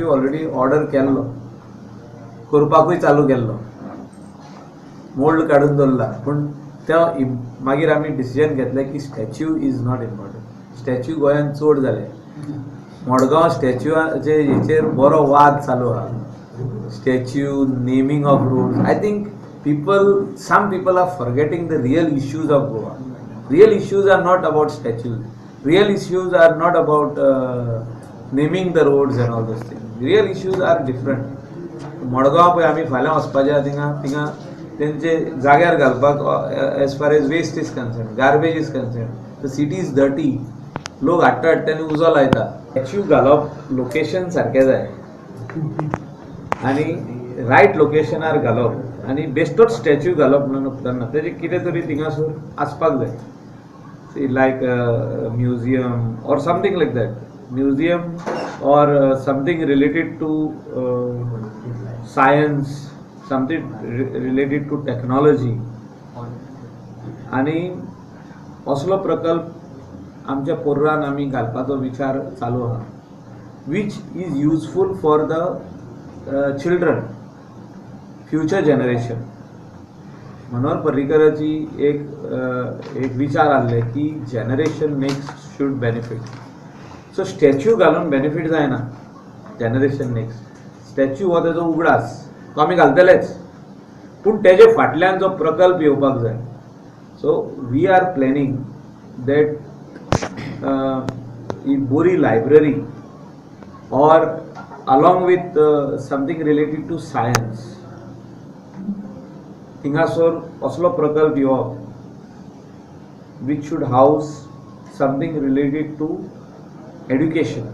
Already order केल्लो, करपाकूय चालू केल्लो, मोल्ड काडून दवरला. पूण त्या मागीर आमी डिसिजन घेतलें की statue is not important. Statue गोंयांत चड जाले. मडगांव स्टॅच्यूचे हेचेर बरो वाद चालू आहा. Statue, naming of roads, I think people some people are forgetting the real issues of Goa. Real issues are not about statues. Real issues are not about naming the roads and all those things. Real issues are different. Madgaon पळय, आमी फाल्यां वचपाचें आहा थिंगा. थिंगा तेंचे जाग्यार घालपाक, as far as waste is concern, garbage is concern, the city is dirty. लोक हाडटा हाडटा आनी उजो लायता. स्टॅच्यू घालप, लोकेशन सारकें जाय आनी रायट लोकेशनार घालप आनी बेश्टोच स्टॅच्यू घालप म्हणून उपकारना. तेजें कितें तरी थिंगासर आसपाक जाय, like museum or something like that, museum or something related to science, something related to technology. आनी असलो प्रकल्प आमच्या पोर्रान आमी घालपाचो विचार चालू आहा, which is useful for the children, future generation. Manohar पर्रीकराची एक विचार आहले की generation next should benefit. So statue घालून बेनिफीट जायना जनरेशन नेक्स्ट. स्टॅच्यू हो तेजो उगडास, तो आमी घालतलेच, पूण तेजे फाटल्यान जो प्रकल्प येवपाक जाय. So we are planning that ही बोरी library or along with something related to science, थिंगासर असलो प्रकल्प येवप which should house something related to education.